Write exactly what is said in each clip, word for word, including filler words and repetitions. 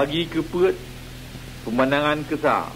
Pagi keupeuet, peumandangan keusa.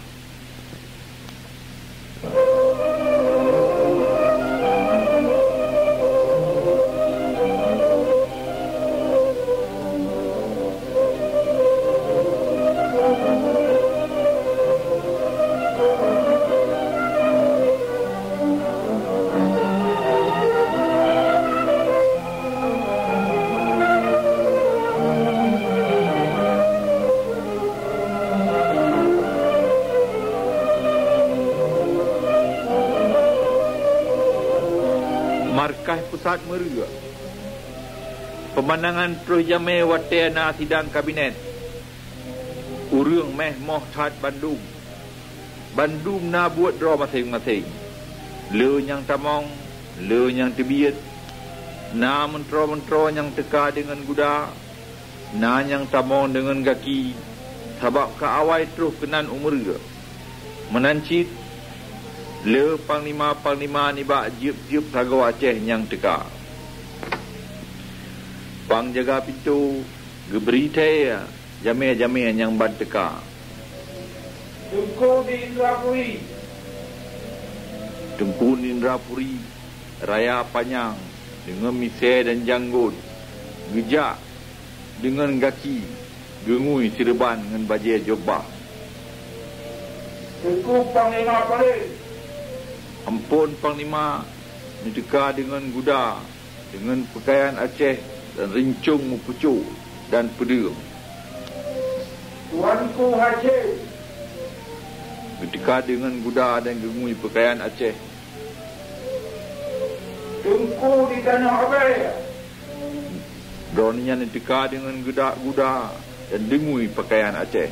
Markas Pusat Meureuek. Peumandangan troh jamé watée na sidang kabinet. Ureuëng méh moh that bandum. Bandum na buet droe maséng-maséng. Le nyang tamong, le nyang teubiet. Na meuntroe-meuntroe nyang teuka deungon guda, na nyang tamong deungon gaki, sabab ka awai troh keunan u Meureuek. Meunan cit, le panglima-panglima nibak jeueb-jeueb sagoe Aceh nyang teuka. Pang jaga pintoe geubri thée jamé-jamé nyang ban teuka. Teungku di Indrapuri. Teungku di Indrapuri, raya panyang, deungon misée dan janggôt, geujak deungon gaki, geungui sireuban ngon bajée jubah. Teungku Panglima Paleng. Amphon Panglima, neuteuka deungon guda, deungon peukayan Aceh dan rincong meupucok dan peudeueng. Tuanku Hashim. Geuteuka deungon guda dan geungui peukayan Aceh. Teungku di Tanoh Abée. Droeneuh nyan neuteuka deungon guda-guda dan deungui peukayan Aceh.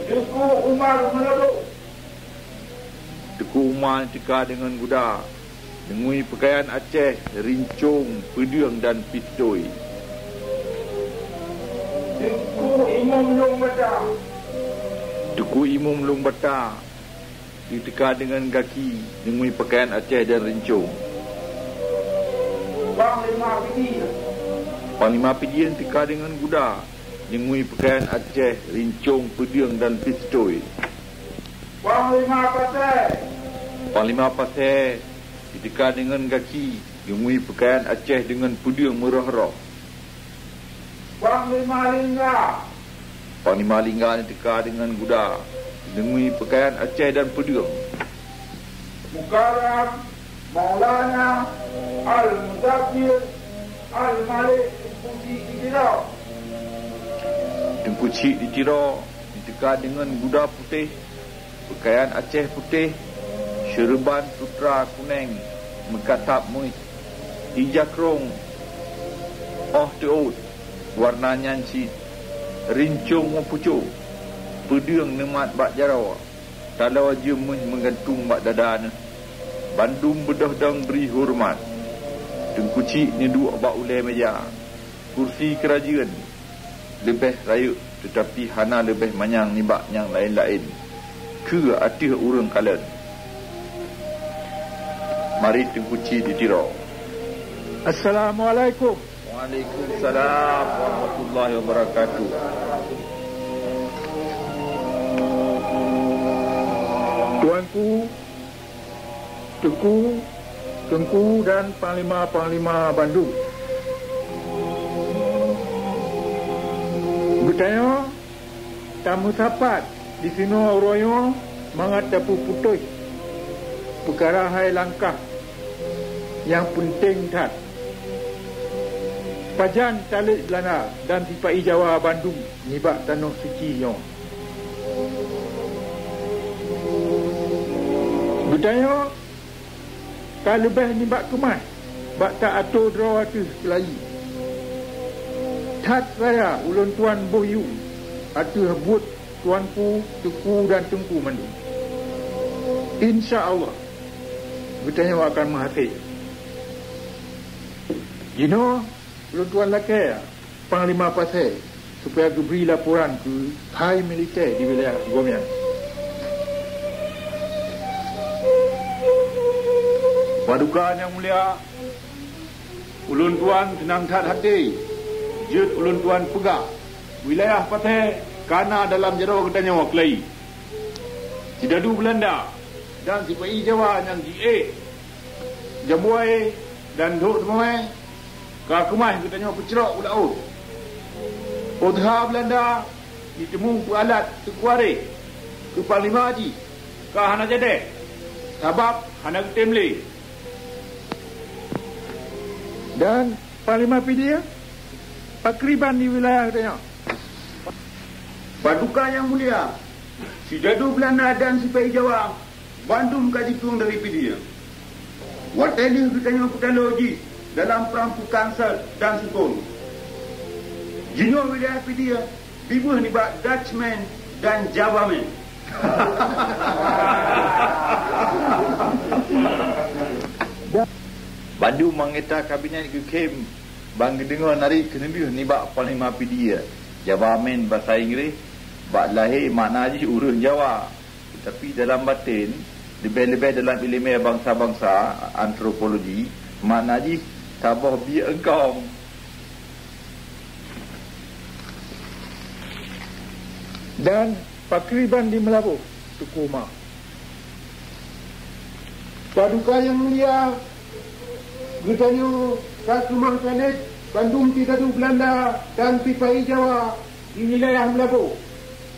Teungku Umar Meulodok. Teungku Umar neuteuka deungon guda, deungui peukayan Aceh, rincong, peudeueng dan pistôi. Teungku Imum Lôn Bata. Teungku Imum Lôn Bata neuteuka deungon gaki, deungui peukayan Aceh dan rincong. Panglima Pidie. Panglima Pidie neuteuka deungon guda, deungui peukayan Aceh, rincong, peudeueng dan pistôi. Panglima Pasé. Panglima Pasé neuteuka deungon gaki, deungui peukayan Aceh deungon peudeueng meuroh-roh. Panglima Lingga. Panglima Lingga neuteuka deungon guda, deungui peukayan Aceh dan peudeueng. Mukarram Maulana Al-Muzaffir Al-Malik Teungku Chik di Tiro. Teungku Chik di Tiro neuteuka deungon guda putéh, peukayan Aceh putéh, seureuban sutra kuneng meukatab muih, ija krông óh teuôt, warna nyan cit, rincong meupucok, peudeueng neumat bak jaroe, taloe jeuem muih meugantung bak dada neuh. Bandum beudôh dong bri horeumat. Teungku Chik neuduek bak ulée meja. Kursi keurajeuen leubeh rayeuk, teutapi hana leubeh manyang nibak nyang laén-laén keu ateueh ureuëng kalon. Marit Teungku Chik di Tiro. Assalamualaikum. Waalaikumsalam warahmatullahi wabarakatuh. Tuanku, Teungku, Teungku dan panglima-panglima bandum. Geutanyoe tameusapat disinoe uroe nyoe mangat tapeuputôh peukara hai langkah nyang peunteng that. Pajan talét Beulanda dan sipa-i Jawa bandum nibak tanoh suci nyoe. Geutanyoe ka leubeh nibak keumah bak ta-ato droe ateueh keulayi. That raya ulôn tuan boh yue ateueh buet tuanku, teungku dan teungku mandum. Insya Allah, geutanyoe akan meuhasé. Jinoe ulôn tuan lakée Panglima Pasé supaya geubri laporan keu hai militée di wilayah gobnyan. Paduka nyang mulia, ulôn tuan seunang that até jeuet ulôn tuan peugah Wilayah patéh ka na dalam jaroe geutanyoe keulayi. Sidadu Beulanda dan sipa-i Jawa nyang jiék jambuai dan dhoe teumawai ka keumah geutanyoe peucrok u laôt. Óh teuha Beulanda jiteumé peualat teukuareh keu panglima jih ka hana jadeh, sabab hana geutem lé. Dan Panglima Pidie pakriban di wilayah geutanyoe. Paduka nyang mulia, sidadu Beulanda dan sipa-i Jawa bandum ka jiplueng dari Pidie. Watée lheueh geutanyoe peutaloe jih dalam prang Peukansel dan Sukon. Jinoe wilayah Pidie dibeuh nibak Dutchman dan Javaman. Bandum anggota kabinet geukhém ban geudeungoe narit keuneulheueh nibak Panglima Pidie. Javaman basa Inggréh, bak lahé makna jih ureuëng Jawa. Teutapi dalam baten, leubeh-leubeh dalam iéleumé bansa-bansa, antropologi, makna jih saboh biek eungkong. Dan pakriban di Meulaboh, Teungku Ma. Paduka nyang mulia, geutanyoe ka keumah tanet bandum sidadu Beulanda dan sipa-i Jawa di wilayah Meulaboh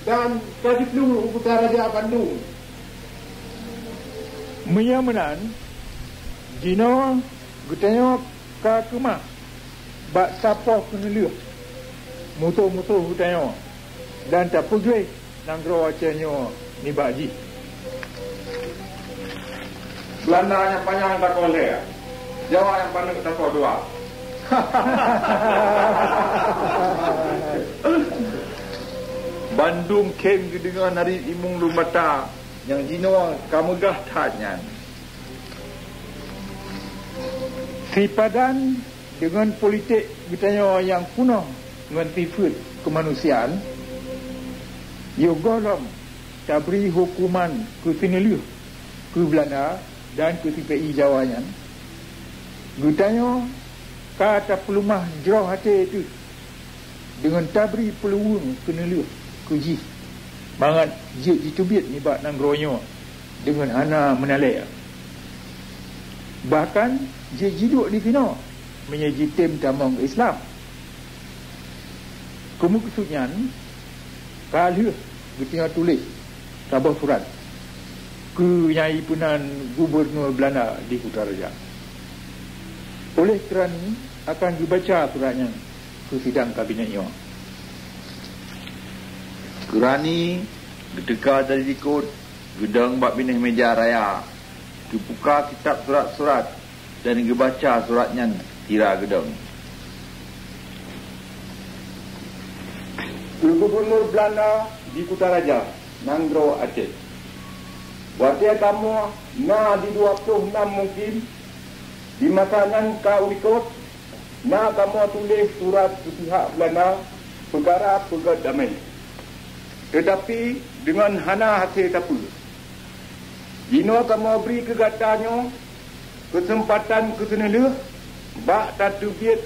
dan ka jiplueng u Kutaraja bandum. Meunyoe meunan, jinoe geutanyoe ka keumah bak sapoh keuneulheueh musoh-musoh geutanyoe dan tapeugléh nanggroe Aceh nyoe nibak jih. Beulanda nyang panyang takoh lhée, Jawa nyang paneuk takoh dua. Bandum khém geudeungoe narit imeung lumbata nyang jinoe ka meugah that nyan. Sipadan deungon politek geutanyoe nyang peunoh ngon sifeuet keumanusiaan, yoh gohlom tabri huköman keu seuneulheueh keu Beulanda dan keu sipa-i Jawa nyan, geutanyoe ka tapeuleumah jroh até teuh deungon tabri peuluweueng keuneulheueh keu jih mangat jeuet jiteubiet nibak nanggroe nyoe deungon hana meunalée. Bahkan jeuet jiduek disinoe meunyoe jitem tamong Islam. Keumeukeusut nyan ka lheueh geutanyoe tuléh saboh surat keu nyang ipeunan gubunur Beulanda di Kutaraja. Óh lheueh Keurani akan geubaca surat nyan keu sidang kabinet nyoe. Keurani geuteuka dari likot, geudong bak binéh meuja raya, geubuka kitab surat-surat dan geubaca surat nyan sira geudong. Keu gubunur Beulanda di Kutaraja, nanggroe Aceh. Watée kamoe na di dua ploh nam mukim, di masa nyan ka u likot, na kamoe tuléh surat keu pihak Beulanda peukara peugét damé. Teutapi deungon hana hasé sapeue. Jinoe kamoe bri keu gata nyoe keuseumpatan keu seuneulheueh bak tateubiet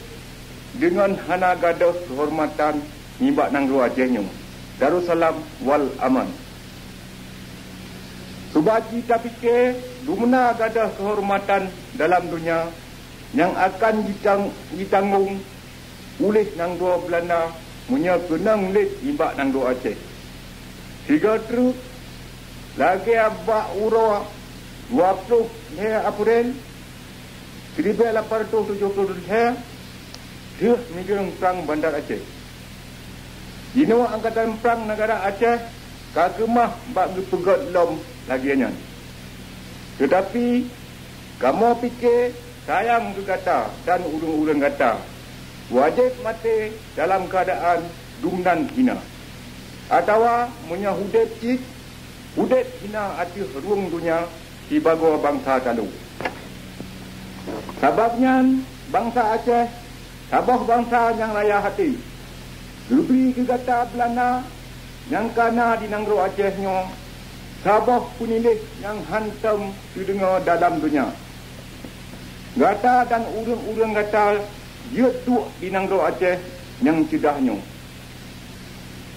deungon hana gadôh keuhormatan nibak nanggroe Aceh nyoe, Darussalam wal Aman. Cuba jih tapike, dumna gadôh keuhormatan dalam donya nyang akan jitang-, jitanggong uléh nanggroe Beulanda meunyoe keunong lét nibak nanggroe Aceh. Sigoe treuk, lagée bak uroe dua ploh lhée April siribée lapan reutôh tujoh ploh lhée, lheueh migeung prang Banda Aceh. Jinoe Angkatan Prang Neugara Aceh ka keumah bak geupeugét lom lagée nyan. Teutapi, kamoe pike sayang keu gata dan ureuëng-ureuëng gata wajéb maté dalam keuadaan dumnan hina, atawa meunyoe udeb cit, udeb hina ateueh rueng donya sibagoe bansa talo. Sabab nyan, bansa Aceh saboh bansa nyang raya até. Geubri keu gata Beulanda nyang ka na di nanggroe Aceh nyoe saboh peuniléh nyang hántom teudeungoe dalam donya. Gata dan ureuëng-ureuëng gata jeuet duek di nanggroe Aceh nyang ceudah nyoe.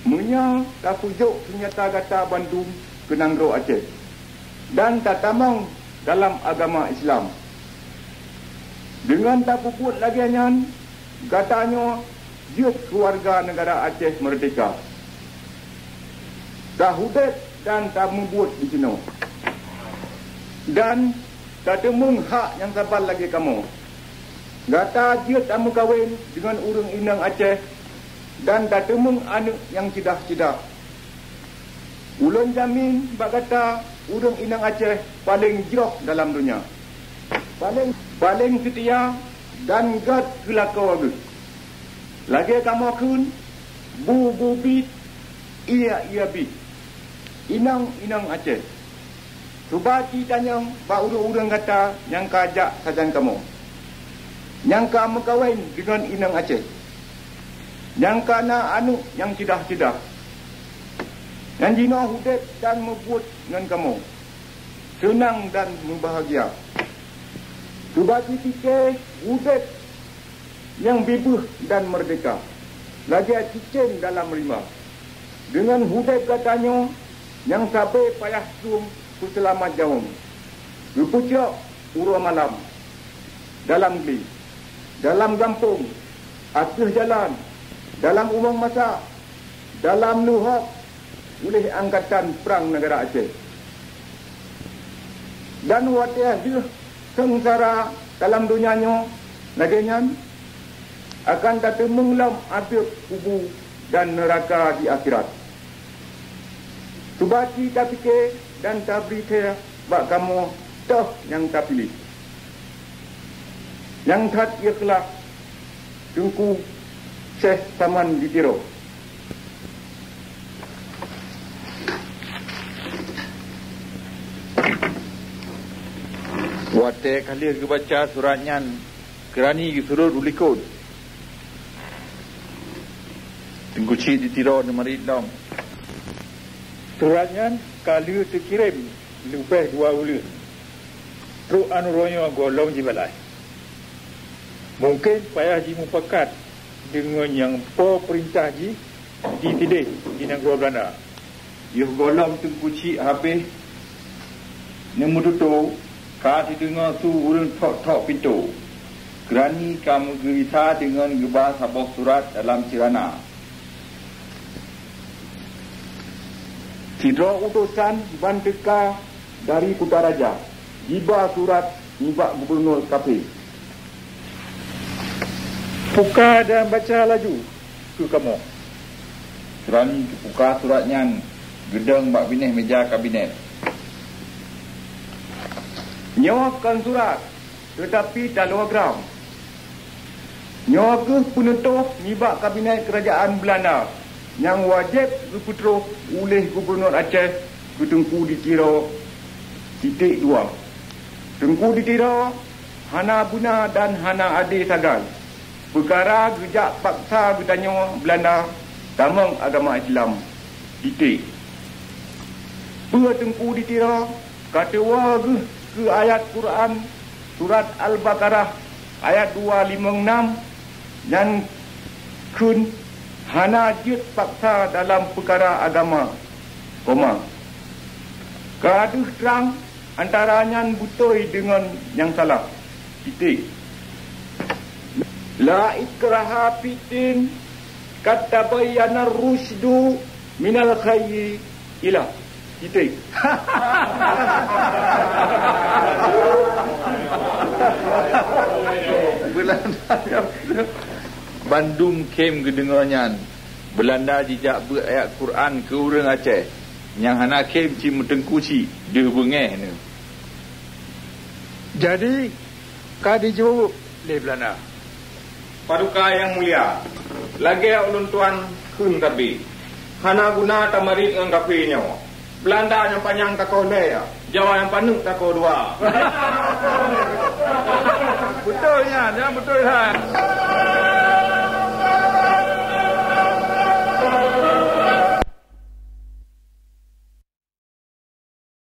Meunyoe tapeujok seunyata gata bandum keu nanggroe Aceh dan tatamong dalam agama Islam, deungon tapeubuet lagée nyan, gata nyoe jeuet keu warga neugara Aceh meurdehka, tahudeb dan tameubuet disinoe, dan tateumeung hak nyang saban lagée kamoe. Gata jeuet tameukawen deungon ureuëng inong Aceh dan tateumeung aneuëk nyang ceudah-ceudah. Ulôn jamin bak gata, ureuëng inong Aceh paleng jroh dalam donya, paleng, paleng seutia dan gét keu lakoe geuh. Lagée kamoe kheun, bu-bu bit, ié-ié bit, inong-inong Aceh. Cuba ci tanyong bak ureuëng-ureuëng gata nyang ka jak sajan kamoe, nyang ka meukawen deungon inong Aceh, nyang ka na aneuëk nyang ceudah-ceudah, nyang jinoe udeb dan meubuet ngon kamoe, seunang dan meubahgia. Cuba ci pike udeb nyang bibeuh dan meurdehka, lagée cicém dalam rimba. Deungon udeb gata nyoe nyang sabe payah suem peuseulamat jaweueng, geupeucok uroe malam, dalam glé, dalam gampông, ateueh jalan, dalam umong masak, dalam luhok, uléh angkatan prang neugara Aceh. Dan watée deuh seungsara dalam donya nyoe lagée nyan, akan tateumeung lom adeueb kubu dan neuraka di akhirat. Cuba ci tapike dan tabri keu bak kamoe toh nyang tapiléh. Nyang that ikhlas, Teungku Syekh Saman di Tiro. Watée ka lheueh geubaca surat nyan, keurani geusurot u likot. Teungku Chik di Tiro neumarit lom. Surat nyan ka lheueh teukirém leubeh dua buleuen. Trok aneuk uroe nyoe gohlom jibalai. Mungken payah jimupakat deungon nyang po peurintah jih di sideh di nanggroe Beulanda. Yoh gohlom Teungku Chik habéh neumeututoe, ka teudeungoe su ureuëng thok-thok pintoe. Keurani ka meugeurisa deungon geuba saboh surat dalam ceurana. Sidroe utosan ban teuka dari Kutaraja, jiba surat nibak gubunur kafé. Puka dan baca laju keu kamoe. Keurani geupuka surat nyan, geudong bak binéh meja kabinet. Nyoe kon surat, teutapi taloe gram. Nyoe kheueh peunutôh nibak kabinet keurajeuen Beulanda nyang wajéb geupeutroh uléh Gubunur Aceh keu Teungku di Tiro. Titik dua. Teungku di Tiro hana beuna dan hana adé sagai peukara geujak paksa geutanyoe Beulanda tamong agama Islam. Titik. Peue Teungku di Tiro ka teuwoe geuh keu ayat Quran surat Al-Baqarah ayat dua limong nam nyan kheun hana jeuet paksa dalam peukara agama, koma. Ka deuh trang antara nyan beutôi deungon nyang salah. Titik. La ikraha fiddin, qad tabayyana rusydu minal ghayy. Ilah. Titik. Beulanda bandum khém geudeungoe nyan. Beulanda jijak beuet ayat Quran keu ureuëng Aceh nyang hana khém cit meuteungku cit deuh beungéh nyoe. Jadi, ka dijaweueb lé Beulanda. Paduka nyang mulia, lagée ulôn tuan kheun sabe, hana guna tamarit ngon kafé nyoe. Beulanda nyang panyang takoh lhée, Jawa nyang paneuk takoh dua. Beutôi nyan, nyan beutôi that.